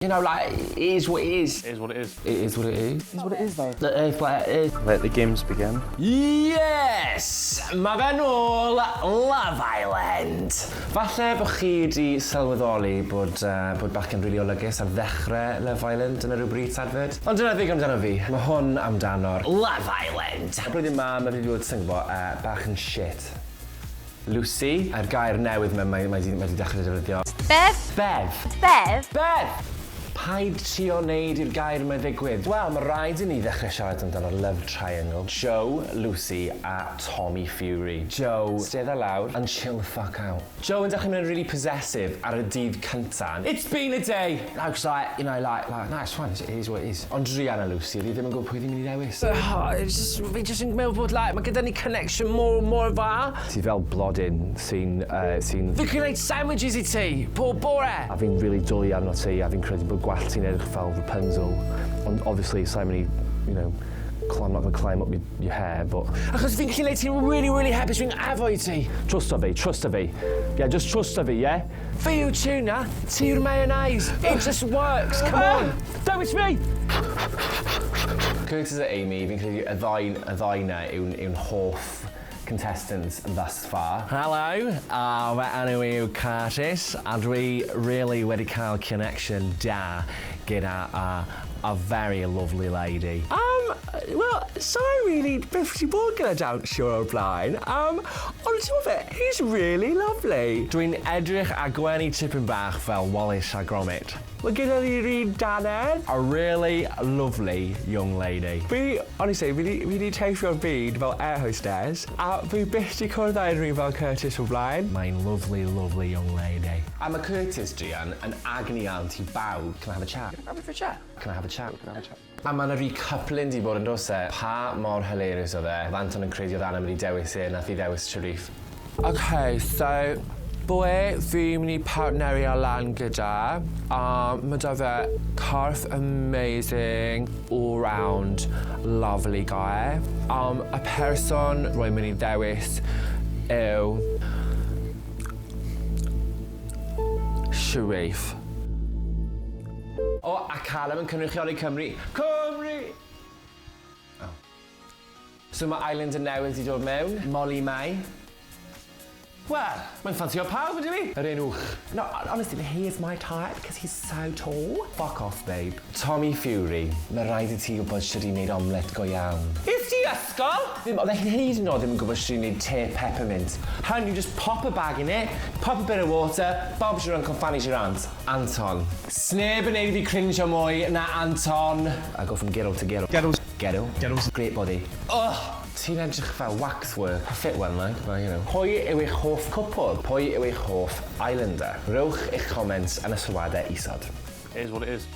You know, like, it is what it is. It is what it is. It is what it is. It is what it is, though. It is what it is. Let the games begin. Yes! Mae fe nôl Love Island! Falle bod chi wedi sylweddoli bod, bod bachgen rili olygus ar ddechrau Love Island yn y rhyw bryd adfyd. Ond dyna ddigon amdano fi. Mae hwn amdano'r Love Island! Y blwyddyn ma, mae fi wedi bod, sy'n gwybod, bach yn shit. Lucy, a'r gair newydd 'ma mae mae 'di mae 'di dechrau defnyddio. Bev. Bev. Bev. Bev! Paid trio neud i'r gair 'ma ddigwydd. Wel, ma' raid i ni ddechrau siarad amdano'r love triangle. Joe, Lucy a Tommy Fury. Joe, stedda lawr and chill the fuck out. Joe yn dechrau mynd yn really possessive ar y dydd cynta. It's been a day! No, 'cause like, you know, like, like, no, it's fine, it is what it is. Ond druan o Lucy, oedd hi ddim yn gwybod pwy oedd hi'n mynd i ddewis. Oh, it's just, fi jyst yn meddwl bod, like, mae gyda ni connection mor, mor dda. Ti fel blodyn sy'n, sy'n... Fi'n gwneud sandwiches i ti, pob bore! A fi'n really dwlu arno ti, a fi'n credu bod gwallt ti'n edrych fel Rapunzel. Ond obviously, sa i'n mynd i, you know, I'm not going to climb up your, your hair, but... Achos fi'n gallu neud ti'n really, really hapus, fi'n addo i ti. Trusto fi, trusto fi. Yeah, just trusto fi, yeah? Fi yw tuna, ti yw'r mayonnaise. It just works, come on. Dewis fi! Curtis a Amy, fi'n credu y ddau, y ddau na yw'n yw hoff contestants thus far. Hello, fy enw i yw Curtis, a dwi really wedi cael connection da gyda a very lovely lady. Wel, sa i really byth wedi bod gyda dawnsiwr o'r blaen, ond ti'n gwybod be, he's really lovely. Dwi'n edrych a gwenu tipyn bach fel Wallace a Gromit. Mae gyda ni'r un dannedd. A really lovely young lady. Fi, honestly, fi 'di teithio'r byd fel air hostess, a fi byth 'di cwrdd â unrhyw un fel Curtis o'r blaen. Mae'n lovely, lovely young lady. A mae Curtis, druan, yn agony aunt i bawb. Can I have a chat? Happy for a chat? Can I have a chat? Can I have a chat? A mae 'na recoupling 'di bod yn does e? Pa mor hilarious oedd e? Oedd Anton yn credu oedd Anna mynd i dewis e, nath hi ddewis Sharif. Ok, so pwy fi'n mynd i partnerio lan gyda, a ma' 'da fe corff amazing, all round lovely guy. Y person rwy'n mynd i ddewis yw Sharif. O, a Callum yn cynrychioli Cymru. Cymru! Oh. So mae Islander newydd 'di dod mewn, Molly May. Wel, mae'n ffansio pawb, ydy fi? Yr un uwch. No, honestly, he is my type because he's so tall. Fuck off, babe. Tommy Fury, mae rhaid i ti gwybod sut i wneud omelette go iawn. Is ti ysgol? Ddim, oedd e hyd yn oed ddim yn gwybod sut i wneud te peppermint. Hun, you just pop a bag in it, pop a bit of water, Bob's your uncle, Fanny's your aunt. Anton. Sneb yn neud i fi crinjo mwy na Anton. I go from ghetto to ghetto. Ghettos. Ghetto. Ghettos. Great body. Ugh! Ti'n edrych fel waxwork. A fit one, like, but you know. Pwy yw eich hoff cwpl? Pwy yw eich hoff islander? Rhowch eich comments yn y sylwadau isod. It is what it is.